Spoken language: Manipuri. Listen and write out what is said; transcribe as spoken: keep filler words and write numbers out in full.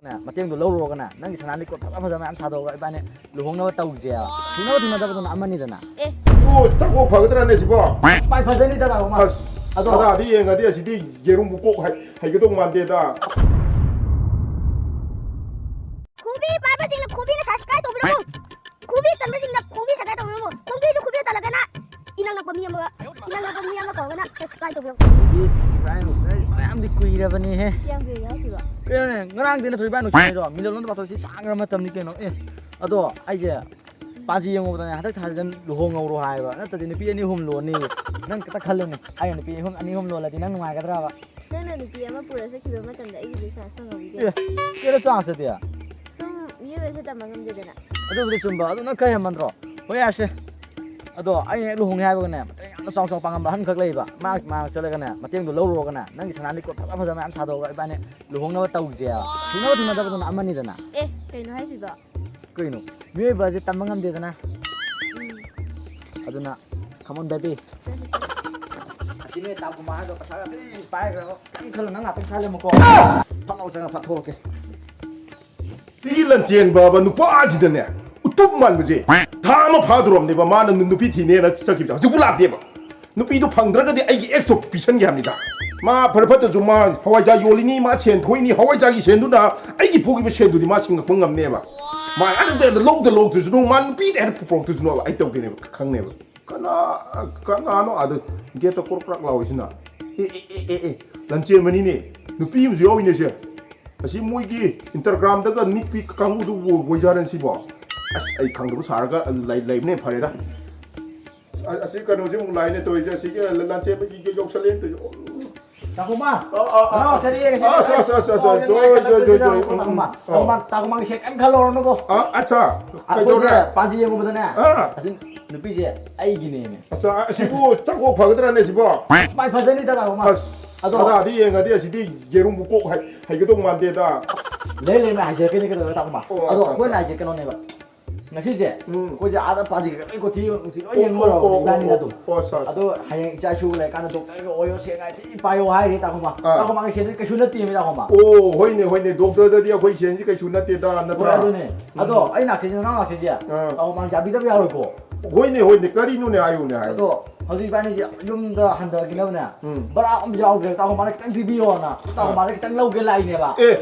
ꯅ ꯃꯇꯦꯡꯗꯣ ꯂꯧꯔꯨꯔꯒꯅ ꯅꯪꯒꯤ ꯁꯅꯥ ꯂꯤꯛꯀꯣꯟ ꯐꯖ ꯐꯖꯕ ꯃꯌꯥꯝ ꯁꯥꯗꯣꯛꯑꯒ ꯏꯕꯥꯅꯤ ꯂꯨꯍꯣꯡꯅꯕ ꯇꯧꯁꯦꯕ꯫ ꯊꯨꯡꯅꯕ ꯊꯨꯡꯅꯗꯕꯗꯨꯅ ꯑꯃꯅꯤꯗꯅ꯫ ꯑꯦ꯫ ꯑꯣ, ꯆꯥꯛꯄꯣ ꯐꯒꯗ꯭ꯔꯥꯅꯦ ꯁꯤꯕꯣ? ꯑꯁ, ꯚꯥꯏ, ꯐꯖꯅꯤꯗ, ꯇꯥꯃꯣ꯫ ꯑꯁ, ꯑꯗꯣ ꯑꯗꯥꯗꯤ ꯌꯦꯡꯉꯗꯤ ꯑꯁꯤꯗꯤ ꯌꯦꯔꯨꯝꯕꯨ ꯀꯣꯛ ꯍꯩ-, ꯍꯩꯒꯗꯧ ꯃꯥꯟꯗꯦꯗ꯫ ꯈꯨꯕꯤ ꯄꯥꯏꯕꯁꯤꯡꯅ ꯈꯨꯕꯤꯅ subscribe ꯇꯧꯕꯤꯔꯝꯃꯨ꯫ ꯈꯨꯕꯤ ꯇꯟꯕꯁꯤꯡꯅ ꯈꯨꯕꯤ subscribe ꯇꯧꯕꯤꯔꯝꯃꯨ꯫ ꯈꯨꯕꯤꯁꯨ ꯈꯨꯕꯤ ꯇꯜꯂꯒꯅ ꯏꯅꯛ ꯅꯛꯄ ꯃꯤ ꯑꯃꯒ, ꯏꯅꯛ ꯅꯛꯄ ꯃꯤ ꯑꯃ ꯀꯧꯔꯒꯅ subscribe ꯇꯧꯕꯤꯔꯝꯃꯨ꯫ ꯈꯨꯕꯤ ꯄꯥꯏꯕꯁꯤꯅ ꯃꯌꯥꯝꯗꯤ ꯀꯨꯏꯔꯕꯅꯤꯍꯦ꯫ ꯀꯌꯥꯝ ꯀꯨꯏꯔꯒꯦ ꯍꯥꯏꯁꯤꯕꯣ? ꯀꯩꯅꯣꯅꯦ, ꯉꯔꯥꯡꯗꯤ ꯅꯠꯇ꯭ꯔꯣ ꯏꯕꯥꯅꯤ ꯅꯨꯡꯁꯤꯅꯩꯗꯣ? ꯃꯤꯂꯣꯟ ꯑꯃꯗ ꯄꯥꯊꯣꯛꯁꯤ ꯁꯥꯡꯈ꯭ꯔ ꯃꯇꯝꯅꯤ ꯀꯩꯅꯣ꯫ ꯑꯦ, ꯑꯗꯣ ꯑꯩꯁꯦ ꯄꯥꯟꯖꯤ ꯌꯦꯡꯉꯨꯕꯗꯅꯦ, ꯍꯟꯗꯛ ꯊꯥꯁꯤꯗ ꯂꯨꯍꯣꯡꯍꯧꯔꯣ ꯍꯥꯏꯕ, ꯅꯠꯇ꯭ꯔꯗꯤ ꯅꯨꯄꯤ ꯑꯅꯤ ꯑꯍꯨꯝ ꯂꯣꯟꯅꯤ꯫ ꯅꯪ ꯈꯤꯇ ꯈꯜꯂꯨꯅꯦ, ꯑꯩꯅ ꯅꯨꯄꯤ ꯑꯍꯨꯝ, ꯑꯅꯤ ꯑꯍꯨꯝ ꯂꯣꯜꯂꯗꯤ ꯅꯪ ꯅꯨꯡꯉꯥꯏꯒꯗ꯭ꯔꯕ? ꯅꯪꯅ ꯅꯨꯄꯤ ꯑꯃ ꯄꯨꯔ ꯆꯠꯈꯤꯕ ꯃꯇꯝꯗ ꯑꯩꯒꯤꯗꯤ chance ꯐꯪꯍꯧꯗꯦ꯫ ꯑꯦ, ꯀꯩꯅꯣ chance ꯗꯤ? ꯁꯨꯝ ꯃꯤꯑꯣꯏꯕꯁꯦ ꯇꯝꯕ ꯉꯝꯗꯦꯗꯅ꯫ ꯑꯗꯨꯕꯨꯗꯤ ꯆꯨꯝꯕ, ꯑꯗꯨ ꯅꯪ ꯈꯔ ꯍꯦꯟꯃꯟꯗ꯭ꯔꯣ? ꯍꯣꯏ, ꯌꯥꯔꯁꯦ꯫ ꯑꯗꯣ ꯑꯩꯅ ꯍꯦꯛ ꯂꯨꯍꯣꯡꯉꯦ ꯍꯥꯏꯕꯒꯅꯦ, ꯃꯇꯦꯡ ꯌꯥꯝꯅ ꯆꯥꯎ ꯆꯥꯎ ꯄꯥꯡꯉꯝꯕ ꯑꯍꯟ ꯈꯛ ꯂꯩꯌꯦꯕ꯫ ꯃꯥ ꯃꯅꯥꯛ ꯆꯠꯂꯒꯅꯦ, ꯃꯇꯦꯡꯗꯣ ꯂꯧꯔꯨꯔꯒꯅꯦ, ꯅꯪꯒꯤ ꯁꯅꯥ ꯂꯤꯛꯀꯣꯟ ꯐꯖ ꯐꯖꯕ ꯃꯌꯥꯝ ꯁꯥꯗꯣꯛꯑꯒ ꯏꯕꯥꯅꯤ ꯂꯨꯍꯣꯡꯅꯕ ꯇꯧꯁꯦꯕ꯫ ꯊꯨꯡꯅꯕ ꯊꯨꯡꯅꯗꯕꯗꯨꯅ ꯑꯃꯅꯤꯗꯅ꯫ ꯑꯦ, ꯀꯩꯅꯣ ꯍꯥꯏꯁꯤꯕꯣ? ꯀꯩꯅꯣ? ꯃꯤꯑꯣꯏꯕꯁꯦ ꯇꯝꯕ ꯉꯝꯗꯦꯗꯅ꯫ ꯎꯝ꯫ ꯑꯗꯨꯅ, come on baby꯫ ꯆꯠꯁꯤ, ꯆꯠꯁꯤ꯫ ꯑꯁꯤꯅꯦ ꯇꯥꯀꯨꯃꯥꯔꯗꯣ ꯄꯩꯁꯥꯒ ꯊꯤ ꯄꯥꯏꯈ꯭ꯔꯕ꯫ ꯀꯩꯝ ꯈꯜꯂꯨ, ꯅꯪ ꯉꯥꯛꯇꯪ ꯈꯜꯂꯝꯃꯨꯀꯣ꯫ ꯐꯠ ꯂꯥꯎ ꯆꯪꯉ ꯐꯠ ꯊꯣꯛꯂꯛꯀꯦ꯫ ꯃꯤꯒꯤ ꯂꯟꯆꯦꯟꯕ ꯍꯥꯏꯕ ꯅꯨꯄꯥꯁꯤꯗꯅꯦ, ꯎꯇꯨꯞ ꯃꯥꯟꯕꯁꯦ ꯊꯥ ꯑꯃ ꯐꯥꯗꯣꯔꯕꯅꯦꯕ, ꯃꯥꯅ ꯅꯨ-, ꯅꯨꯄꯤ ꯊꯤꯅꯦꯅ ꯆꯠꯈꯤꯕꯗ ꯍꯧꯖꯤꯛꯄꯨ ꯂꯥꯛꯇꯦꯕ꯫ ꯅꯨꯄꯤꯗꯣ ꯐꯪꯗ꯭ꯔꯒꯗꯤ ꯑꯩꯒꯤ ex ꯇꯣ ꯄꯤꯁꯟꯒꯦ ꯍꯥꯏꯕꯅꯤꯗ꯫ ꯃꯥ ꯐꯔ ꯐꯠꯇ꯭ꯔꯁꯨ ꯃꯥ ꯍꯋꯥꯏꯖꯥꯔ ꯌꯣꯜꯂꯤꯅꯤ, ꯃꯥ ꯁꯦꯟ ꯊꯣꯛꯏꯅꯤ, ꯍꯋꯥꯏꯖꯥꯔꯒꯤ ꯁꯦꯟꯗꯨꯅ ꯑꯩꯒꯤ ꯄꯨꯈꯤꯕ ꯁꯦꯟꯗꯨꯗꯤ ꯃꯥ ꯁꯤꯡꯉꯛꯄ ꯉꯝꯅꯦꯕ꯫ ꯃꯥ ꯑꯗꯨꯗ ꯂꯧꯗ ꯂꯧꯗ꯭ꯔꯁꯨ, ꯃꯥ ꯅꯨꯄꯤꯗ ꯍꯦꯟꯅ ꯄꯨꯔꯛꯇ꯭ꯔꯁꯨ ꯑꯩ ꯇꯧꯒꯦꯅꯦꯕ, ꯈꯪꯅꯦꯕ꯫ ꯀꯅꯥ, ꯀꯅꯥꯅꯣ ꯑꯗ gate ꯇ ꯀ꯭ꯔꯣꯛ ꯀ꯭ꯔꯥꯛ ꯂꯥꯎꯔꯤꯁꯤꯅ? ꯑꯦ, ꯑꯦ, ꯑꯦ, ꯑꯦ, ꯑꯦ, ꯂꯟꯆꯦꯟꯕꯅꯤꯅꯦ꯫ ꯅꯨꯄꯤ ꯑꯃꯁꯨ ꯌꯥꯎꯏꯅꯦ ꯁꯦ꯫ ꯑꯁꯤ ꯃꯣꯏꯒꯤ Instagram ꯗꯒ ꯅꯤꯛꯄꯤ ꯀꯥꯡꯕꯨꯗꯨꯕꯨ ꯑꯣꯏꯖꯥꯠꯔꯅꯦ ꯁꯤꯕꯣ? ꯑꯁ, ꯑꯩ ꯈꯪꯗꯕ ꯁꯥꯔꯒ ꯂꯩ-, ꯂꯩꯕꯅ ꯍꯦꯟꯅ ꯐꯔꯦꯗ꯫ ꯑ-, ꯑꯁꯤ ꯀꯩꯅꯣꯁꯦ ꯑꯃꯨꯛ ꯂꯥꯛꯏꯅꯦ ꯇꯧꯔꯤꯁꯦ꯫ ꯑꯁꯤꯒꯤ ꯂ-, ꯂꯟꯆꯦꯟꯕꯒꯤ ꯌꯧꯁꯜꯂꯛꯑꯦ ꯇꯧꯔꯤꯁꯦ꯫ ꯑꯣ꯫ ꯇꯥꯀꯨꯃꯥ! ꯑ, ꯑ, ꯑ, ꯍꯜꯂꯣ, ꯑ꯫ ꯁꯦ, ꯌꯦꯡꯉꯦ, ꯁꯦ, ꯑꯁ, ꯑꯁ, ꯑꯁ, ꯑꯁ, ꯑꯁ, ꯌꯦꯡꯉꯦ, ꯖꯣꯏ, ꯖꯣꯏ, ꯖꯣꯏ, ꯖꯣꯏ, ꯎꯝ, ꯎꯝ꯫ ꯇꯥꯀꯨꯃꯥ, ꯑ꯫ ꯇꯥꯀꯨꯃꯥ, ꯇꯥꯀꯨꯃꯥꯒꯤ ꯁꯦ ꯀꯩꯝ ꯈꯜꯂꯨꯔꯅꯨꯀꯣ꯫ ꯑ, ꯑꯠꯆꯥ, ꯑꯩꯈꯣꯏꯁꯦ ꯀꯩꯗꯧꯔꯦ? ꯄꯥꯟꯖꯤ ꯌꯦꯡꯉꯨꯕꯗꯅꯦ, ꯑ꯫ ꯑꯁꯤ ꯅꯨꯄꯤꯁꯦ ꯑꯩꯒꯤꯅꯦꯃꯦ꯫ ꯑꯠꯆꯥ, ꯑꯁꯤꯕꯨ ꯆꯥꯛꯄꯣ ꯐꯒꯗ꯭ꯔꯥꯅꯦ ꯁꯤꯕꯣ? ꯑꯁ, ꯃꯥꯏ ꯐꯖꯅꯤꯗ, ꯇꯥꯀꯨꯃꯥ꯫ ꯑꯁ, ꯑꯗꯣ ꯑꯗꯥꯗꯤ ꯌꯦꯡꯉꯗꯤ ꯑꯁꯤꯗꯤ ꯌꯦꯔꯨꯝꯕꯨ ꯀꯣꯛ ꯍꯩ-, ꯍꯩꯒꯗꯧ ꯃꯥꯟꯗꯦꯗ꯫ ꯂꯩ, ꯂꯩ, ꯃꯥꯏ ꯍꯥꯏꯖꯔꯛꯀꯅꯤ ꯀꯩꯗꯧꯔꯦ, ꯇꯥꯀꯨꯃꯥ꯫ ꯑꯣ, ꯑꯗꯣ ꯑꯠꯆꯥ, ꯑꯩꯈꯣꯏꯅ ꯑꯠꯆꯥ꯫ ꯍꯥꯏꯁꯦ ꯀꯩꯅꯣꯅꯦꯕ꯫ ꯉꯁꯤꯁꯦ ꯎꯝ꯫ ꯑꯩꯈꯣꯏꯁꯦ ꯑꯥꯗ ꯄꯥꯖꯤ ꯈꯛꯇ ꯂꯣꯏ ꯀꯣꯊꯤ ꯅꯨꯡꯊꯤ ꯂꯣꯏ ꯑꯣ, ꯌꯦꯡꯉꯨꯔꯕ ꯑꯣ, ꯑꯣ, ꯏꯕꯥꯅꯤꯅ ꯑꯣ, ꯑꯗꯨꯝ꯫ ꯑꯣ, ꯑꯠꯆꯥ, ꯑꯠꯆꯥ꯫ ꯑꯗꯣ ꯍꯌꯦꯡ ꯏꯆꯥ ꯏꯁꯨ ꯂꯩꯔꯀꯥꯟꯗ ꯗꯣꯛꯇꯔꯒ ꯑꯣꯏꯌꯣ ꯁꯦꯡꯅ ꯊꯤ ꯄꯥꯏꯌꯣ ꯍꯥꯏꯔꯦ ꯇꯥꯃꯣꯃ꯫ ꯑꯥ꯫ ꯇꯥꯃꯣꯃ ꯀꯩꯁꯨ ꯀꯩꯁꯨ ꯅꯠꯇꯦꯃꯤ ꯇꯥꯃꯣꯃ꯫ ꯑꯣ, ꯍꯣꯏꯅꯦ, ꯍꯣꯏꯅꯦ, ꯗꯣꯛꯇꯔꯗꯗꯤ ꯑꯩꯈꯣꯏ ꯁꯦꯟꯁꯤ ꯀꯩꯁꯨ ꯅꯠꯇꯦꯗ, ꯍꯣꯏ ꯅꯠꯇ꯭ꯔꯥ? ꯑꯗꯨꯅꯦ꯫ ꯑꯗꯣ ꯑꯩ ꯅꯥꯛꯁꯤꯁꯦ ꯅꯅꯥꯎ ꯅꯥꯛꯁꯤꯁꯦ ꯑꯥ꯫ ꯇꯥꯃꯣꯃ ꯌꯥꯕꯤꯗꯕ ꯌꯥꯔꯣꯏꯀꯣ꯫ ꯍꯣꯏꯅꯦ, ꯍꯣꯏꯅꯦ, ꯀꯔꯤꯅꯣꯅꯦ, ꯍꯥꯏꯌꯨꯅꯦ, ꯍꯥꯏꯌꯨꯅꯦ꯫ ꯑꯗꯣ ꯍꯧꯖꯤꯛ ꯏꯕꯥꯅꯤꯁꯦ ꯌꯨꯝꯗ ꯍꯟꯊꯈꯤꯅꯕꯅꯦ꯫ ꯎꯝ꯫ ꯕꯔꯥ ꯑꯃ ꯌꯥꯎꯗ꯭ꯔꯦ ꯇꯥꯃꯣꯃꯅ ꯈꯤꯇꯪ ꯄꯤꯕꯤꯌꯣꯅ ꯇꯥꯃꯣꯃꯅ ꯈꯤꯇꯪ ꯂꯧꯒꯦ ꯂꯥꯛꯏꯅꯦꯕ꯫ ꯑꯦ,